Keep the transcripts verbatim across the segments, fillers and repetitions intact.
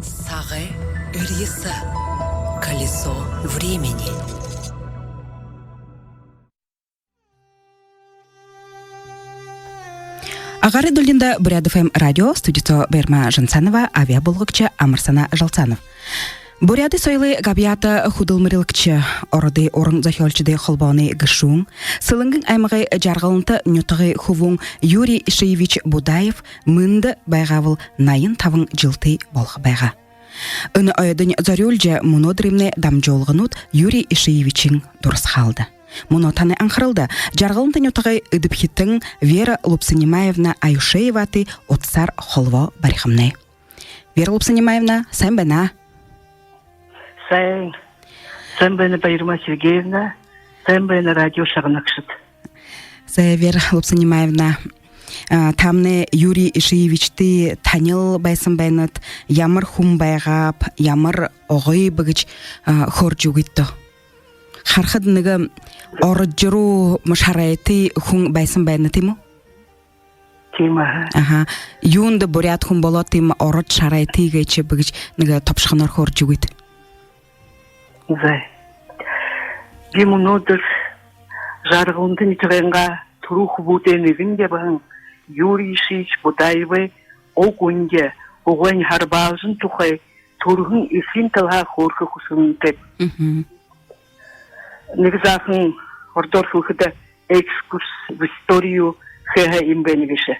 Сагай эрьесэ. Колесо времени. Агаарай долгиндо Буряад ФМ радио, студидо Баирма Жанцанова, абяа болгогшо Амарсана Жалцанов. Буряадай соёлой габьяата хүдэлмэрилэгшэ, Ородой уран зохёолшодой холбооной гэшүүн, Сэлэнгын аймагай Жаргаланта нютагай хүбүүн Юрий Ишиевич Будаев мэндэ байгаабал наян табан жэлтэй болохо байгаа. Энэ ойдонь зорюулжа мүнөөдэрэймнай дамжуулганууд Юрий Ишиевичын дурасхаалда. Мүнөө танай анхаралда Жаргаланта нютагай эдэбхитэн Вера Лубсанимаевна Аюшееватай утасаар холбоо барихамнай. Вера Лубсанимаевна, сайн байна. Сайн. Сайн байна, Баирма Сергеевна. Сайн байна, радио шагнагшад. Сайн, Вера Лубсанимаевна. А, тамнай Юрий Ишиевичтэй танил байһан байнат, ямар хүн байгааб, ямар огой бэ гэжэ, а, хөөрэжэ үгыт даа. Харахада нэгэ ород жэрүү шарайтай хүн байһан байна, тиимэ гү? Тиимэ, аха. Аха. Юундэ буряад хүн болоо, тиимэ ород шарайтай гээшэб гэжэ нэгэ тобшохоноор хөөрэжэ үгыт. Зай. Би мүнөөдэр Жаргаланта нютагайнгаа түрүү хүбүүдэй нэгэн ябаһан Юрий Ишиевич Будаевай уг үнгэ, угайнь харбаалжан тухай, түрэһэн эхын талаһаа хөөрэхэ хүсэнэтэйб. Мгм. Нэгэ заахан, ородоор хэлэхэдэ, экскурс в историю хэһэн юм байна гээшэ.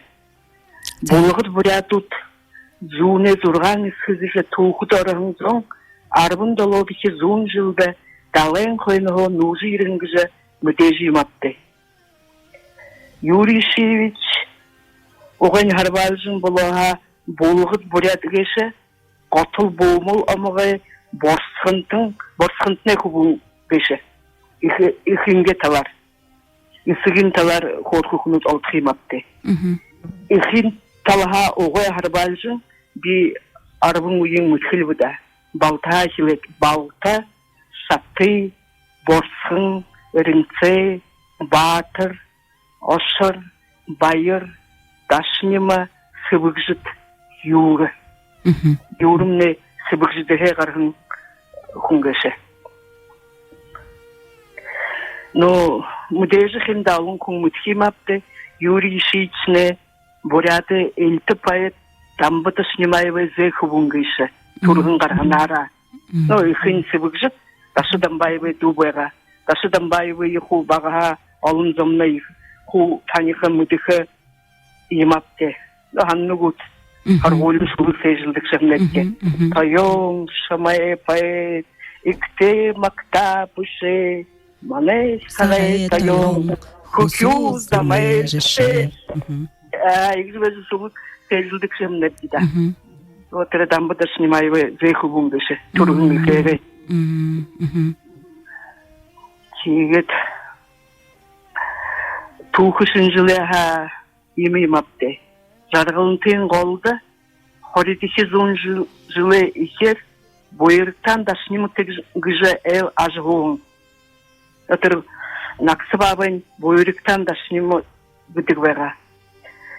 За. Булагад буряадууд зуунай зургаан эсэхэ гэжэ түүхэдэ ороһон зон арбан долоодохи зуун жэлдэ далайн хойноһоо нүүжэ ерэһэн гэжэ мэдээжэ юм ааб даа. Юрий Ишиевич угайнь харбаалжан болоо һаа, булагад буряад гээшэ готол буумал омогой Борсохонтон, Борсохонтоной хүбүүн гээшэ. Эхэ-, эхынгээ талаар, эсэгын талаар хөөрэхэ хүнүүд олдохо юм ааб даа. Мгм. Эхын талаһаа угай харбаалжан, би арбан үеын мэдэхэл бэд даа. Балтаһаа эхилээд: Балта, Шаты, Борсохон, Эрэнсэй, Баатар, Ошор, Баяр, Дашанима, Сэбэгжэд, Юрэ. Мгм. Юрэмнай Сэбэгжэдэһээ гараһан хүн гээшэ. Но, мэдээжэ хэн даа, олон хүн мэдэхэ юм ааб даа, Юрий Ишиевичнай буряадай элитэ поэт Дамба Дашанимаевай зээ хүбүүн гээшэ. Мгм. Түрэһэн гараһанаараа. Мгм. Но, эхынь Сэбэгжэд, Даша Дамбаевай дүү байгаа. Даша Дамбаевые хуу багаһаа олон зомнай хуу таниха, мэдэхэ юм ааб даа. Но, һанана гүт, мгм, һургуулиин шүлэг сээжэлдэгшэ һэмнай даа. Мгм, мгм. Тоён шамай поэт, эгтэй магтаа бэшэ, манай сагай Тоён, хүхюу замай жэшээ. Мгм. А, иигэжэ бэшэ шүлэг сээжэлдэгшэ һэмнай даа. Мгм. Вот тэрэ Дамба Дашанимаевай зээ хүбүүн гээшэ. Түрэһэн, мгм, эхээрээ. Мгм, мгм. Тиигээд түүхэ шэнжэлээ һаа, иимэ юм ааб даа. Жаргалантын голдо хоридохи зуун жэл-, жэлэй эхеэр Буйрагтаан Дашанима гэжэ айл ажаһууһан. Тэрэ Нагаса баабайн Буйрагтаан Дашанима гэдэг байгаа.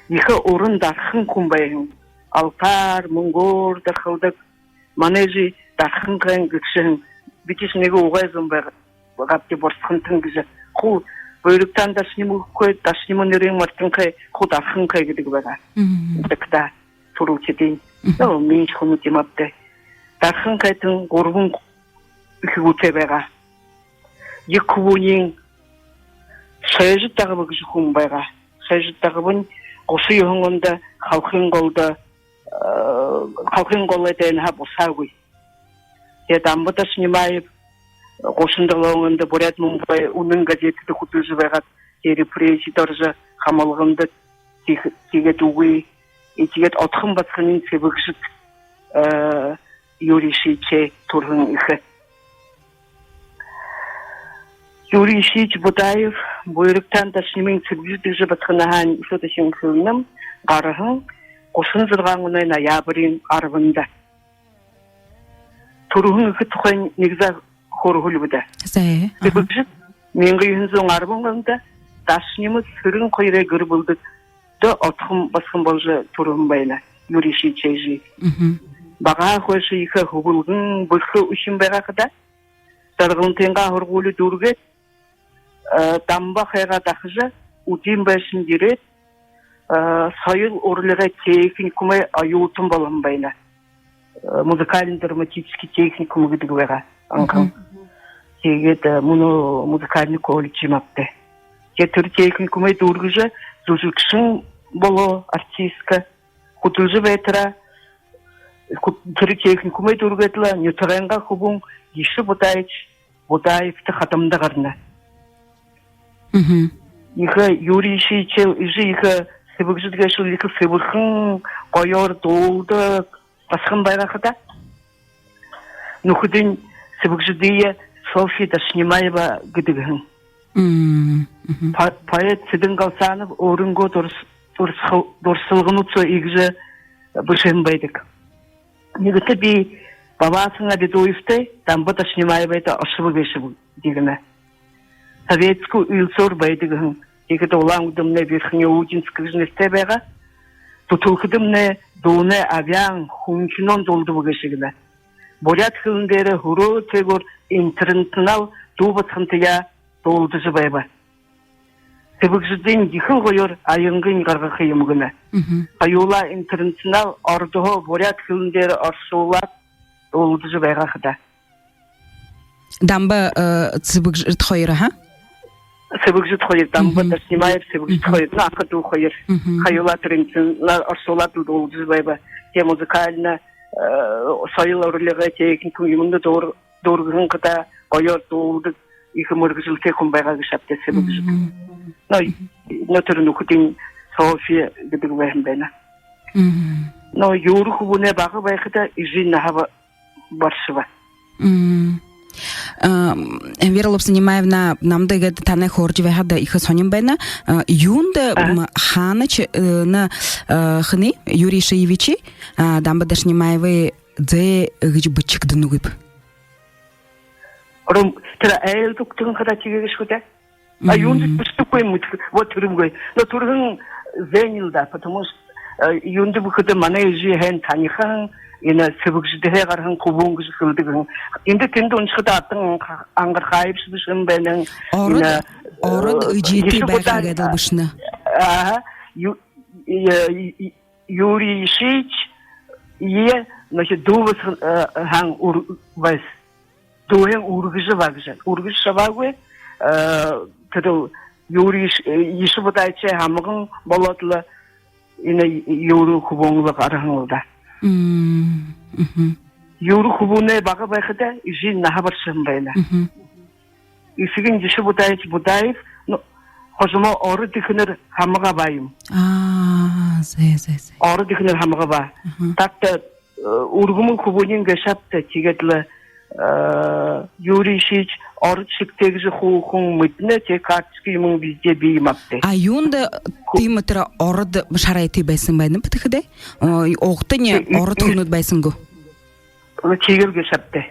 Ехэ уран дархан хүн байһан. Алтаар, мүнгөөр дархалдаг. Манайжа дархан хэн гэжэ һэн. Бидэшни нэгэ угай зон байг-, байгаабди, Борсохонтон гэжэ. Хуу Буйрагтаан Дашанима гэхэгүй, Дашанима нэрыень мартанхай, хуу дархан хэн гэдэг байгаа. Мгм. Тогтоо түрэлхидэнь. Мгм. Но, минии хүнүүд юм ааб даа. Дархан хэнтэн гурбан эхэ хүбүүтэй байгаа. Ехэ хүбүүниинь Шойжод Дагба гэжэ хүн байгаа. Шойжод Дагбань гушан юһэн ондо Халхын голдо, э, Халхын голой дайнһаа бусаагүй. Тиигээд Дамба Дашанимаев гушан долоон ондо «Буряад Мумбай», «Үнэн» газетэдэ хүдэлжэ байгаад, тиигээд репрессидэ орожо, хамалганда тиигээд үгы. Тиигээд Отхон басаганиинь Сэбэгжэд, э, Юрий Ишиевичэй түрэһэн эхэ. Юрий Ишиевич Будаев Буйрагтаан Дашанимын Сэбэгжэд гэжэ басаганаһаань, үшөө дахин хэлэнэм, гараһан гушан зургаан оной ноябриин арбанда. Түрэһэн эхэ тухайнь нэгэ заа хөөрөөл бэд даа. Зай, аха. Сэбэгжэд мянга юһэн зуун арбан ондо Дашанима Сэрэн хоёрой гэр бүлэдэ Отхон басаган боложо түрэһэн байна. Юрий Ишиевич эжы. Мгм. Багаһаа хойшо ехэ хүбэлгэн, бэрхэ үхибүүн байгаа хадаа. Жаргалантайнгаа һургуули дүүргээд, э, Дамба хайгаа дахажа, үдын байшан ерээд, э, соёл урлагай техникумай оюутан болоһон байна. Э, музыкально-драматический техникум гэдэг байгаа анхан. Тиигээд, э, мүнөө музыкальный колледж юм ааб даа. Тиигээд тэрэ техникумай дүүргэжэ, зүжэгшэн болоо, артистка. Хүдэлжэ байтараа, хү-, тэрэ техникумай дүүргээд лэ, нютагайнгаа хүбүүн Еши Будаевич Будаевта хадамда гарана. Ехэ Юрий Ешиевич эжы ехэ Сэбэгжэд гээшэл ехэ сэбэрхэн, гоёор дуулдаг басаган байгаа хадаа. Нүхэдынь Сэбэгжэдые Софья Дашинимаева гэдэг һэн. По-, поэт Цыден Галсанов өөрынгөө дурс-, дурсхал-, дурсалгануудые иигэжэ бэшэһэн байдаг. Нэгэтэ би Бавасан Абидуевтай Дамба Дашинимаевада ошобо гээшэб гэнэ. Советскэ үйлсөөр байдаг һэн. Тиихэдэ Улаан-Үдэмнай Верхнеудинск гэжэ нэрэтэй байгаа. Дүтэлхэдэмнай дуунай абяан, хүнхинөөн дуулдаба гээшэ гэнэ. Буряад хэлэн дээрэ хүрөө тээгүүр интернационал дуу басагантаяа дуулдажа байба. Сэбэгжэдынь ехэл гоёор аянганаар гаргаха юм гэнэ. Хоюулаа интернационал ородһоо буряад хэлэн дээрэ оршуулаад дуулдажа байгаа хадаа. Дамба, э, Сэбэгжэд хоёр, аха? Сэбэгжэд хоёр, Дамба Дашинимаев, Сэбэгжэд хоёр. Ну, аха дүү хоёр. Хоюулаа тэрэнь на оршуулаад дуулдажа байба. Тиигээд музыкальна, э, соёл урлагай техникум юумэндэ дуур-, дүүргэһэн хадаа гоёор дуулдаг, ехэ мэргэжэлтэй хүн байгаа гээшэ ааб даа Сэбэгжэд. Но, но тэрэ нүхэдынь Софья гэдэг байһан байна. Но Юрэ хүбүүнэй бага байхада эжынь наһа ба-, баршаба. Вера Лубсанимаевна, намда иигээд танай хөөржэ байхада ехэ һонин байна. Юундэ, хаанашье, э, на, э, хэнэй, Юрий Ешиевичэй, а, Дамба Дашинимаевай зээ гэжэ бэшэгдэнэгүйб? Ром-, тэрэ айл дугтаһан хадаа тиигээ гээшэ гү даа. А юундэ бэшэдэггүй юм, вот тэрэмгүй. Но түргэн зээнь лэ даа, потому что, э, юундэ гэхэдэ манай эжы һайн танихан, энэ Сэбэгжэдһээ гараһан хүбүүн гэжэ хэлэдэг һэн. Эндэ тэндэ уншахада Атан Ангархаевич бэшэһэн байна. Ород, энэ, ород э, эжытэй Еши байгаа Будаев гээд лэ бэшэнэ. Ага. Ю-, э, э, Юрий Ешиевич, е, значит, дуу басаган, э, һаань үр-, байс-, дууһаань үргэжэ абаа гэжэ. Үргэжэ абаагүй, э, тэрэ Юрий Еш-, э, Еши Будаевичай һамган болоод лэ, энэ Юрэ хүбүүн лэ гараһан лэ даа. Юрэ хүбүүнэй бага байхада эжынь наһа баршаһан байна. Эсэгэнь Еши Будаевич Будаев, ну, хожомоо ород эхэнэр һамга абаа юм. А, зэ, зэ, зэ. Ород эхэнэр һамга абаа. Так-то, э, үргэмэл хүбүүниинь гээшэ ааб даа, тиигээд лэ, э, Юрий Ешиевич ород шэгтэй гэжэ хуу хүн мэдэнэ, тиигээд карточка юумэн везде бии юм ааб даа. А юундэ тиимэ тэрэ ород шарайтай байһан байнаб гэхэдэ? Э, угтань ород хүнүүд байһан гү? Тиигээл гээшэ ааб даа.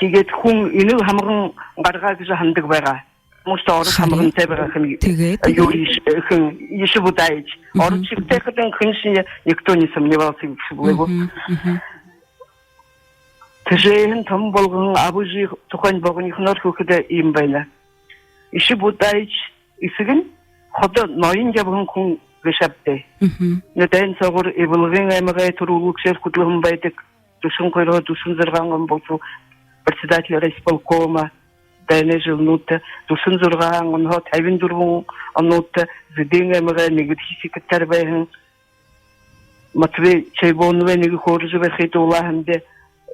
Тиигээд хүн энэ һамган гаргаа гэжэ һанадаг байгаа. Потому что ород һамгантай байгаа юм. Тиигээд, Юрий Еш-, хэн, Еши Будаевич. Ород шэгтэй хадаа хэншье никто не сомневался гэжэ хэлээ гү. Тэжээһэн томо болгон аба эжы тухайнь богонихоноор хэлэхэдэ иимэ байна. Еши Будаевич эсэгэнь ходо ноён ябаһан хүн гээшэ ааб даа. Нэ дайн соогуур Ивалгын аймагай түрүүлэгшээр хүдэлһэн байдаг. Дүшэн хоёрһоо дүшэн зургаан он болотор председатель райисполкома, дайнай жэлнүүдтэ, дүшэн зургаан онһоо табин дүрбэн онуудта Зэдын аймагай нэгэдэхи секретарь байһан. Матвей Чойбоновой нэгэ хөөржэ байхые дуулаа һэмди.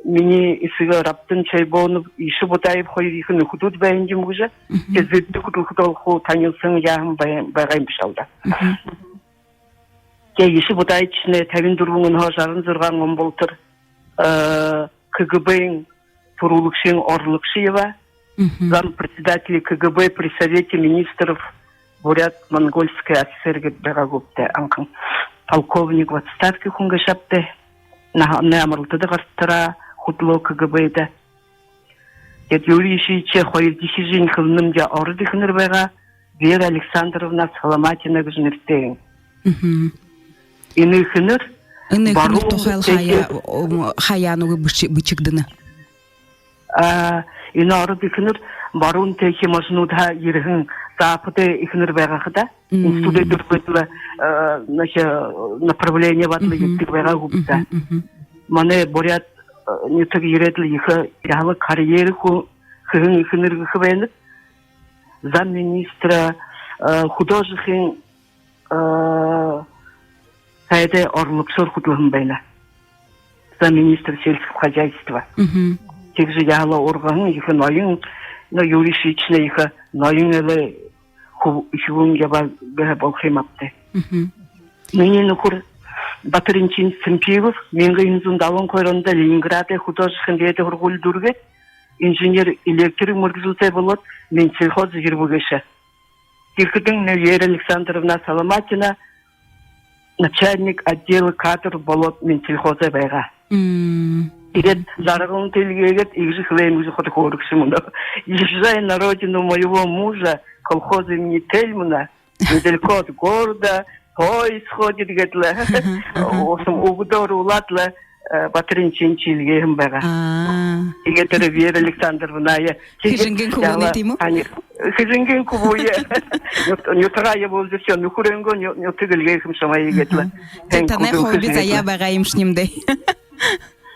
Минии эсэгэ Рабдан Чойбонов, Еши Будаев хоёр ехэ нүхэдүүд байһан юм гэжэ. Тиигээд Зэдэ хүдэлхэдөө хуу танилсаһан яаһан бай-, байгаа юм бэшэ аал даа. Тиигээд Еши Будаевичнай табин дүрбэн онһоо жаран зургаан он болотор, э, КГБ-ин түрүүлэгшын орлогшо ябаа. Зампредседатель КГБ при Совете министров Бурят-Монгольской АССР гээд байгаа гүб даа анхан. Полковник в отставке хүн гээшэ ааб даа. Наһанай амаралтада гартараа, хүдэлөө КГБ-дэ. Тиигээд Юрий Ешиевичэй хоёрдохи эжынь хэлэнэмди, ород эхэнэр байгаа, Вера Александровна Соломатина гэжэ нэрэтэй. Энэ эхэнэр Энэ эхэнэр Баруун тухайл Тэхи- хаяа, м, хаяанууд бэшэ-, бэшэгдэнэ. А, энэ ород эхэнэр Баруун Тэхи можонуудһаа ерэһэн Западай эхэнэр байгаа хадаа. Мм. Институдэй түргөөд лэ, а, значит, направление абаад лэ Мгм. ерэдэг байгаа гүб даа. Мгм, мгм. Манай буряад, а, нютаг ерээд лэ ехэ яһала карьера ху-, хэһэн эхэнэр гэхэ байна. Замминистра, а, художественный, а, сайдай орлогшоор хүдэлһэн байна. Замминистра сельского хозяйства. Мгм. Тиигэжэ яһала ургаһан ехэ ноён, но Юрий Ишиевичнай ехэ ноён элэ хү-, хүбүүн ябаа гэхэ болохо юм ааб даа. Мгм. Минии нүхэр Батыр Инчиевич Цымпилов мянга юһэн зуун далан хоёр ондо Ленинградай художественный дээдэ һургуули дүүргээд, инженер-электрик мэргэжэлтэй болоод, Минсельхоз ерэбэ гээшэ. Тиихэдэнь Вера Александровна Соломатина начальник отдела кадров болоод Минсельхозой байгаа. Мм. Тиигээд Жаргаланта эльгээгээд, иигэжэ хэлээ юм гэжэ ходо хөөрэгшэ мүнөө. Езжай на родину моего мужа, колхоз имени Тельмана, недалеко от города, поезд ходит, гээд лэ. Аха, аха. Уһан үбдөө оруулаад лэ, э, Батыр Инчиевич эльгээһэн байгаа. Аа. Тиигээд тэрэ Вера Александровна, я, тиигээд Хэжэнгын хүбүүнэй, яла-, тиимэ гү? Ани, Хэжэнгын хүбүүе. Нют-, нютагаа ябуулжа, нүхэрэйнгөө ню-, нютаг эльгээхэ юм шамай, гээд лэ. Аха. Тиигээд танай хобби заяа байгаа юм шэнги юм даа.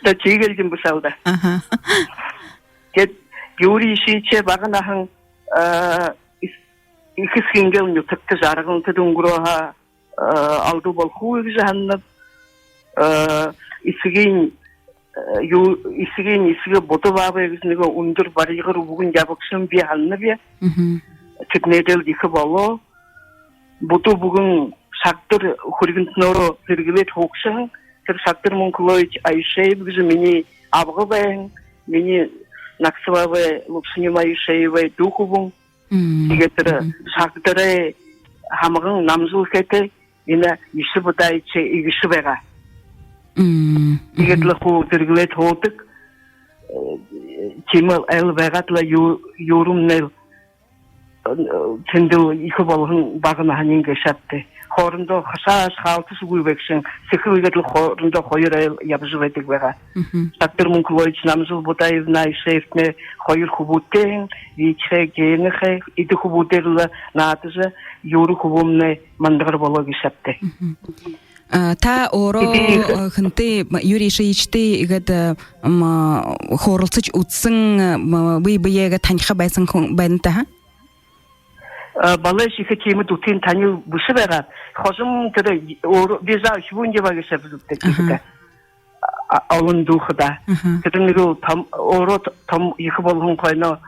Та тиигээл юм бэшэ аал даа. Аха. Тиигээд Юрий Ишиевичэй бага наһан, э, ис-, эхэ эсэгынгээ нютагта, Жаргалантада үнгэрөө һаа, э, алдуу болохогүй гэжэ һананаб. Э, эсэгынь, э, юу, эсэгынь эсэгэ Будда баабай гэжэ нэгэ үндэр баригар үбгэн ябагша юм би һананаб. Мгм. Тэдэнэйдэл ехэ болоо. Будда үбгэн Шагдар хүрьгэнтэнөөрөө һэргэлээд һуугша һэн. Тэрэ Шагдар Мункулович Аюшеев гэжэ минии абга байһан, минии нагаса баабай Лубшинима Аюшеевай дүү хүбүүн. Мм. Тиигээд тэрэ Мгм. Шагдарай һамган Намжил эхэтэй, энэ Иши Будаевичай эгэшэ байгаа. Мм. Тиигээд Мгм. лэ хуу һэргэлээд һуудаг. Э, тиимэл айл байгаад лэ юу-, юрэмнай, э, тэндэл ехэ болоһон бага наһаниинь гээшэ ааб даа. Хоорондоо хашааш хаалташагүй байгша һэн, сэхэ иигээд лэ хоорондоо хоёр айл ябажа байдаг байгаа. Мгм. Шагдар Мункулович Намжил Будаевна Аюшеевтэнэй хоёр хүбүүтэй һэн, Витяхай, Генахай, эдэ хүбүүдээр лэ наадажа, юрэ хүбүүмнай мандагар болоо гээшэ ааб даа. Мгм. А, та өөрөө, Эдэ ехэ э, хэнтэй, м, Юрий Ишиевичтэй иигээд, э, м, а, хөөрэлсэжэ үзэһэн, э, м, бэе бэеэ иигээд таниха байһан хүн байна та, ха? Э, балайшье ехэ тиимэ дүтын танил бэшэ байгаа. Хожом тэрэ өөр-, би жаа хүбүүн ябаа гээшэб зүбтэ Аха. тиихэдэ. А, олон дүүхэ даа. Аха. Тэрэ нэгэл том, өөрөө т-, том ехэ болоһон хойноо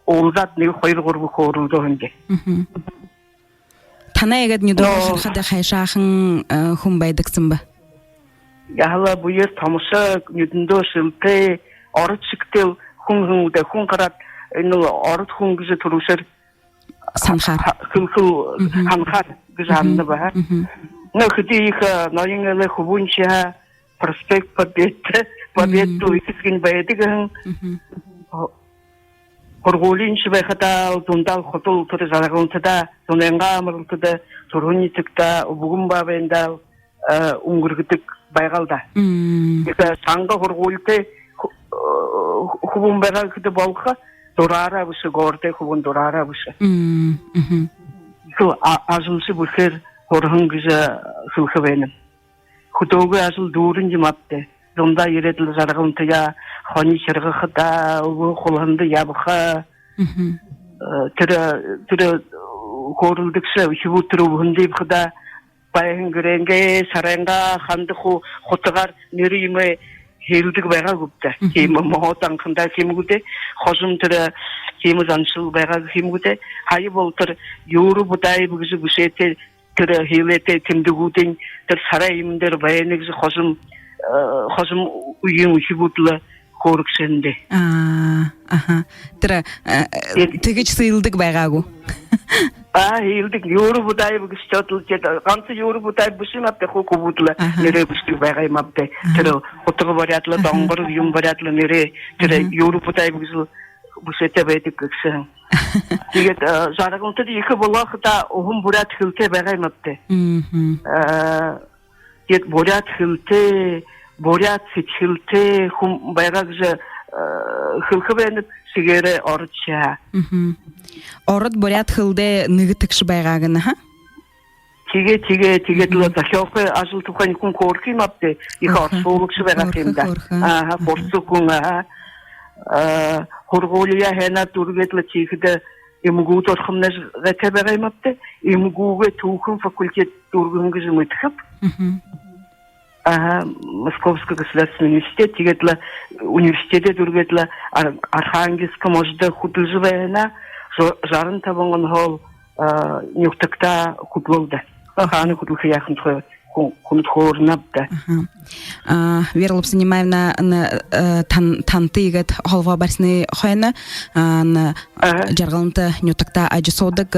уулзаад нэгэ хоёр гурба хөөрэлдөө һэмди. Мгм. Танай иигээд нюдөө Но- харахада хайшаахан, э, хүн байдаг һэн бэ? Яһала бэеэр томошо, нюдэндөө шэлтэй, ород шэгтэл хүн һэн даа, хүн хараад, энэ ород хүн гэжэ түрүүшээр Һанахаар. ха-, хэлхэл Мгм. һанахаар гэжэ Мгм. һананаб ха. Мгм. Но хэды ехэ, э, ноён элэ хүбүүншье һаа, проспект Победы, Победы Мгм. дүүргэжэ байдаг һэн. Мгм. О, һургуулииншье байхадаал, зундаа ходол тэрэ Жаргалантада, зунайнгаа амаралтада, түрүүн нютагтаа, үбгэн баабайндаал, э, үнгэргэдэг байгаал даа. Мм. Ехэ шанга һургуулитай ху-, э, хүбүүн байгаа гэхэдэ болохо, дураараа бэшэ, городой хүбүүн дураараа бэшэ. Мм, мгм. Ехэл а-, ажалшье бэхээр һураһан гэжэ хэлэхэ байнаб. Хүдөөгэй ажал дүүрэн юм ааб даа. Зундаа ерээд лэ Жаргалантаяа хони хиргахада, үбһэ хулһанда ябаха. Мгм. Э, тэрэ, тэрэ, э, хөөрэлдэгшэ үхибүүд тэрэ үбһэндэ ябахада, байһан гэрэйнгээ, сарайнгаа ханда ху-, хутагаар нэрэ юумэ һиилдэг байгаа гүб даа. Мгм. Тиимэ мохо танхандаа тиимэ гү даа. Хожом тэрэ тиимэ заншал байгаа гэхэ юм гү даа. Һая болотор Юрэ Будаев гэжэ бэшээтэй, тэрэ һиилээтэй тэмдэгүүдынь тэрэ сарай юумэн дээрэ байна гэжэ хожом, э, хожом үеын үхибүүд лэ хөөрэгшэ һэн даа. Аа, аха. Тэрэ, э, Эд- тэгжэ һиилдэг байгаа гү? Аа, һиилдэг. Юрэ Будаев гэжэ шье тиигээд, ганса Юрэ Будаев бэшэ юм ааб даа, хуу хүбүүд лэ Аха. нэрээ бэшэдэг байгаа юм ааб даа. Аха. Тэрэ хутага бариад лэ, Аха. донгор юумэ бариад лэ нэрээ, тэрэ Аха. Юрэ Будаев гэжэ бэшээтэй байдаг гэжэ һэн. Тиигээд, э, Жаргалантада ехэ болоо хадаа уһан буряад хэлэтэй байгаа юм ааб даа. Мгм. Э, Тиигээд буряад хэлтэй, буряад сэдьхэлтэй хүн байгаа гэжэ, э, хэлэхэ байнаб, шэгээрээ ород шаа. Мгм. Ород буряад хэлдээ нэгэдэгшэ байгаа гэнэ, ха? Тиигээ, тиигээ, тиигээд лэ, мгм, зохёохы ажал тухайнь хүн хөөрхэ юм ааб даа, ехэ оршуулагша байгаа юм даа. Хөөрхэ, хөөрхэ. Ааха, хөөрхэ хүн, ааха. Э, һургуулияа һайнаар дүүргээд лэ, тиихэдэ МГУ-да орохомнай гайтай байгаа юм ааб даа. МГУ-гэй түүхын факультет дүүргэһэн гэжэ мэдэхэб. Мгм. Ага, Московский государственный университет, тиигээд лэ университедээ дүүргээд лэ Ар-, Архангельск можодо хүдэлжэ байһанаа, жо-, жаран табан онһоо лэ, а, нютагтаа хүдэлөө даа. А, хаана хүдэлхэ яахан тухай хүн-, хүндэ хөөрэнэб даа. Аха. А, Вера Лубсанимаевна, н-, э, тан-, тантай иигээд холбоо бариһанай хойно, а, н-, Ага. Жаргаланта нютагта ажаһуудаг,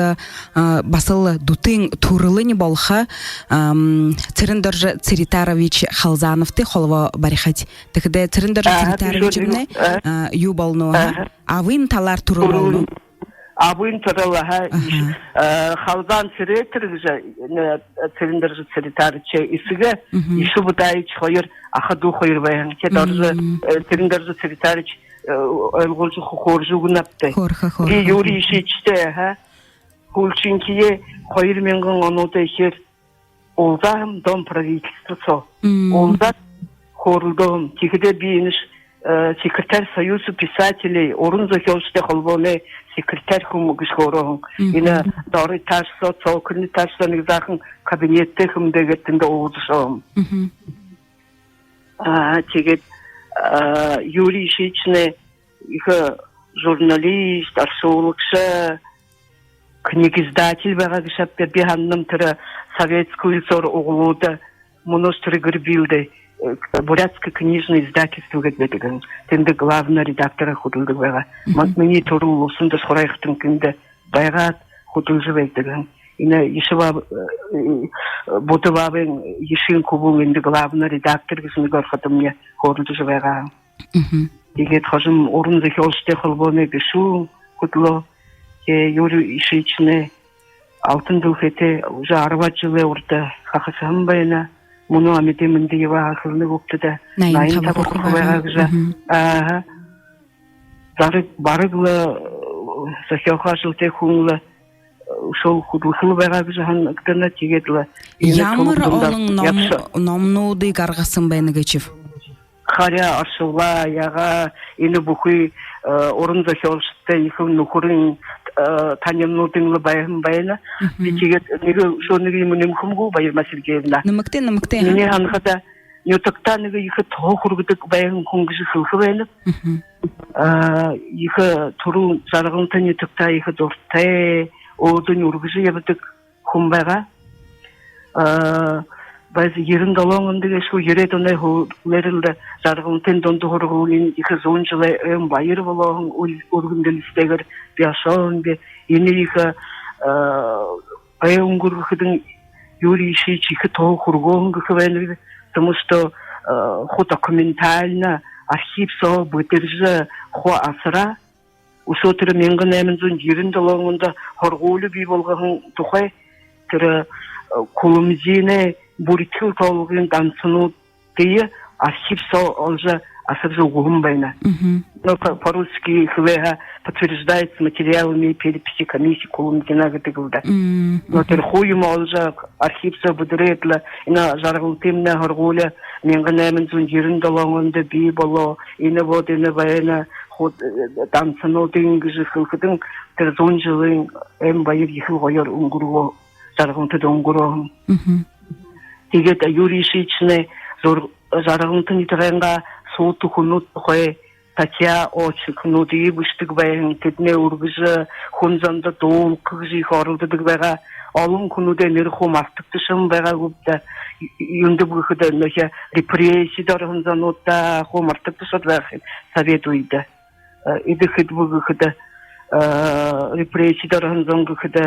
а, баһал дүтын түрэлынь болохо, ам, Цырен-Доржо Цыритарович Халзановтай холбоо барихат. Тиихэдэ Цырен-Доржо, ага, Цыритаровичнай, ага, а, юу болоноб, ага? Ага. Абын талаар түрэл болоно. Түрэл. Абын түрэл, ага, аха. Иш-, а, Халзан Цыретор гэжэ, э, Цырен-Доржо Цыритаровичай эсэгэ, мгм, Иши Будаевич хоёр, аха дүү хоёр байһан. Тиигээд Доржо, мм, э, Цырен-Доржо Цыритарович э, ойлгуулжа хө-, хөөржэ үгэнэб даа. Хөөрхэ, хөөрхэ. Би Юрий Ишиичтэй, ага, һүүлшынхиеэ хоёр мянган онуудта ехээр уулзааһам, Дом правительства соо. Мм. Уулзаад хөөрэлдөөһэм. Тиихэдэ би энэш, э, секретарь Союза писателей, уран зохёолшодой холбооной секретарь хүм гэжэ хөөрөөһэн. Мгм. Энэ дорой этаж соо, цокольный этаж соо нэгэ заахан кабинеттэй хүм даа гээд тэндэ уулзашоом. Мгм. А, тиигээд, а, Юрий Ишиичнай ехэ журналист, оршуулагша, книгоиздатель байгаа гээшэ ааб даа. Би һананам, тэрэ Советский рельсоор углууда мүнөөшье тэрэ гэр бии лэ даа, э, Бурятское книжное издательство гээд байдаг. Тэндэ главный редактор хүдэлдэг байгаа. Мгм. Ман-, минии түрэл Улаан-Үдэ Хурайхадань тэндэ байгаад хүдэлжэ байдаг. Энэ Иши бааб-, э, Будда баабайн ешын хүбүүн эндэ главный редактор гэһэн нэгэ орходомни хөөрэлдэжэ байгаа. Мгм. Тиигээд хожом уран зохёолшодой холбооной гэшүүн хүдэлөө. Тээ Юрий Ишиичнай алтан дэлхэйтэй уже арбаад жэлэй урда хахасаһан байна. Мүнөө амиды мэндэ ябаа хэлэнэ гүбта даа. Наян таба хүрхэ байгаа гэжэ. Мгм. Ага. Зараг, бараг лэ, э, зохёохы ажалтай хүн лэ, э, үшөөл хүдэлхэл байгаа гэжэ һанагдана. Тиигээд лэ ямар олон ном-, номнуудые гаргаһан байна гээшэб? Харяа, оршуулаа, яагаа, энэ бүхы, э, уран зохёолшодтой ехэ нүхэрэй, э, танилнуудынь лэ байһан байна. Мгм. Би тиигээд нэгэ үшөө нэгэ юумэ нэмэхэм гү, Баярма Сергеевна? Нэмэгты, нэмэгты, ага. Минии һанахада, нютагтаа нэгэ ехэ туһа хүргэдэг байһан хүн гэжэ хэлэхэ байнаб. Мгм. А, ехэ түрэл Жаргаланта нютагтаа ехэ дуратай, өөдэнь үргэжэ ябадаг хүн байгаа. А, баһа ерэн долоон ондо гээшэ гү, ерээд оной һүүлээр лэ даа Жаргалантын дунда һургуулиин ехэ зуун жэлэй ойн баяр болооһон үл-, үргэн дэлисэтэйгээр би ошоһон би. Энэ ехэ, а, ой үнгэргэхэдэнь Юрий Ишиич ехэ туһа хүргөөһэн гэхэ байнаб. Потому что, э, хуу документально архив соо бэдэржэ, хуу асараа. Үшөө тэрэ мянга найман зуун ерэн долоон ондо һургуули бии болгоһон тухай тэрэ, э, Кулумзиинай бүридхэл тоолгын гансанууд тиигээд архив соо олжо асаржа үгэһэн байна. Мгм. Но по-, по-русски хэлэхэдэ подтверждается материалами переписи комиссии Кулумзина гэдэг лэ даа. Мм, но мгм. Тэрэ хуу юумэ олжо архив соо бэдэрээд лэ, энэ Жаргалантын һургуули мянга найман зуун ерэн долоон ондо бии болоо, энэ вот энэ байна, хуу, э, гансануудынь гэжэ хэлэхэдэнь, тэрэ зуун жэлэй ойн баяр ехэл гоёор үнгэргөө, Жаргалантада үнгэрөө. Мгм. Тиигээд Юрий Ишиичнай зур-, Жаргалантын нютагайнгаа суута хүнүүд тухай статья, очеркнуудые бэшэдэг байһан, тэдэнээ үргэжэ, хүн зондо дуулгаха гэжэ ехэ оролдодог байгаа. Олон хүнүүдэй нэрэ хуу мартагдашаһан байгаа гүб даа. Юундэб гэхэдэ, нүгөө репрессидэ ороһон зонуудаа хуу мартагдашоод байгаа һэн совет үедэ. Э, эдэ хэд бэ гэхэдэ, э, репрессидэ ороһон зон гэхэдэ,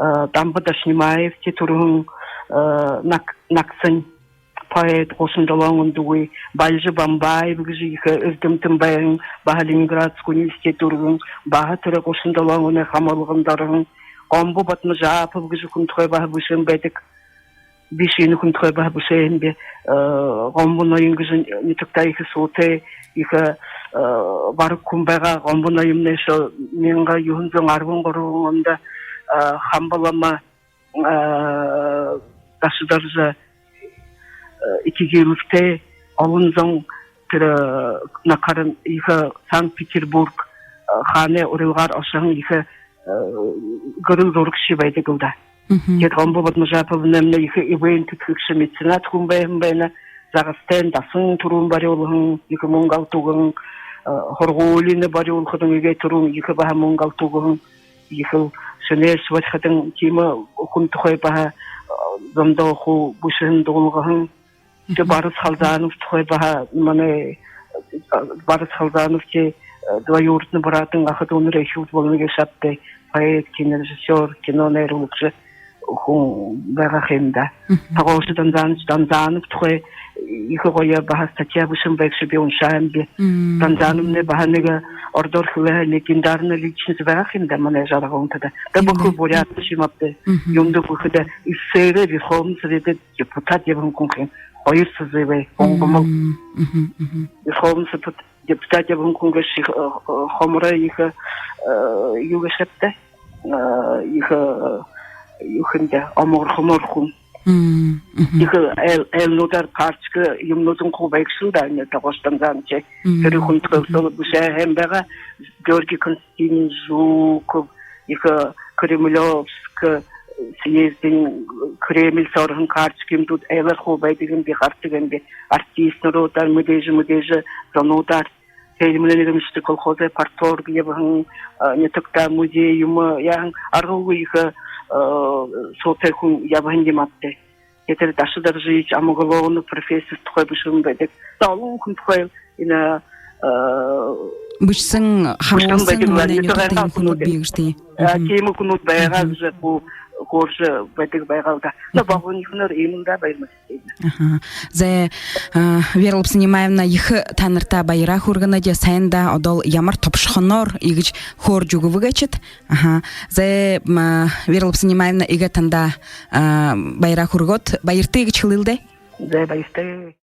э, Дамба Дашинимаев, тээ түрэһэн, э, Наг-, Нагсань поэт, гушан долоон ондо үгы, Бальжа Бамбаев гэжэ ехэ эрдэмтэн байһан, баһа Ленинградский университет дүүргэһэн, баһа тэрэ гушан долоон оной хамгаалгада ороһон, Гомбо Бадмажапов гэжэ хүн тухай баһа бэшэһэн байдаг. Би шэнэ хүн тухай баһа бэшэһэн би, э, Гомбо ноён гэжэ нютагтаа ехэ суутай, ехэ, э, бараг хүн байгаа. Гомбо ноёмнай шо мянга юһэн зуун арбан гурбан ондо, э, Хамба лама, э, Дашадаржа, э, этигүүлэгтэй, олон зон тэрэ, э, накаран ехэ Санкт-Петербург, э, хаанай урилгаар ошоһон ехэ, э, гэрэл зурагша байдаг лэ даа. Мгм. Тиигээд Гомбо Бадмажаповнамнай ехэ ивент тэдхэгшэ, меценат хүн байһан байна. Загастайн дасан түрүүн барюулһан, ехэ мүнгэ алта үгэн, э, һургуулиинь барюулхадань эгээ түрүүн ехэ баһа мүнгэ алта үгэн, ехэл шэнээр шэбэрхэдэн тиимэ хүн тухай баһа, э, зондоо хуу бэшэһэн, дуулгаһан. Тэ Барас Халзанов тухай баһа манай, э, Барас Халзанов тэ, э, двоюродный братынь, аха дүүнэр эхилд болоно гээшэ ааб даа, поэт, кинорежиссёр, кино найруулагша хүн байгаа ха юм даа. Мгм. Тогоошо Данзанович Данзанов тухай ехэ гоё баһа статья бэшэһэн байгша, би уншаһан би. Мм. Данзановнай баһа нэгэ ородоор хэлэхэ легендарная личность байгаа ха юм даа манай Жаргалантада. Тэ бүхы буряад шимапты. Мгм. Юундэ гэхэдэ, эсэрэ Верховный Совет депутат ябаһан хүн ха юм. Хоёр созыв, Хонгомол. Мм, мгм, мгм. Верховный Совет депутат ябаһан хүн гээшэ, э, э, хомор ехэ, э, юу гээшэб даа, э, ехэ, э, юу ха юм даа, омогор хомор хүн. Мм, мгм. Ехэ айл-, айлнуудаар партиин юумэнүүдынь хуу байгша даа, энэ Тогоошо Данзанович. Мм. Тэрэ хүн тухай бэшэһэн байгаа. Георгий Константинович Жуков, ехэ Кремлёвск съездын, Кремль соо ороһон карточка юумэнүүд айлаар хуу байдаг юм би, гардаг юм би. Артистнаруудаар мэдээжэ, мэдээжэ зонуудаар. Тиимэ нэгэ мэндэ колхозой парторг ябаһан, э, нютагтаа музей юумэ яаһан, аргагүй ехэ, э, суутай хүн ябаһан юм ааб даа. Тиигээд тэрэ Дашадаржа Амагалонов профессор тухай бэшэһэн байдаг. Тэ олон хүн тухай энэ, э, бэшэһэн, харуулһан байдаг лэ, манай нютагтаа тиимэ хүнүүд бии гээшэ, тии. Э, тиимэ хүнүүд байгаа гэжэ хуу, хөөрэжэ байдаг байгаа лэ даа. Но бага хүнөөр иимэл даа, баяр мэндэ. Аха. Зай, э, Вера Лопсонимаевна, ехэ танарта баяраа хүргэнэбди, һайн даа, одоол ямар тобшохоноор иигэжэ хөөрэжэ үгэбэ гээшэт. Аха. Зай, м, э, Вера Лопсонимаевна, иигээ танда, э, баяраа хүргөөд, баяртай гэжэ хэлэел даа. Зай, баяртай.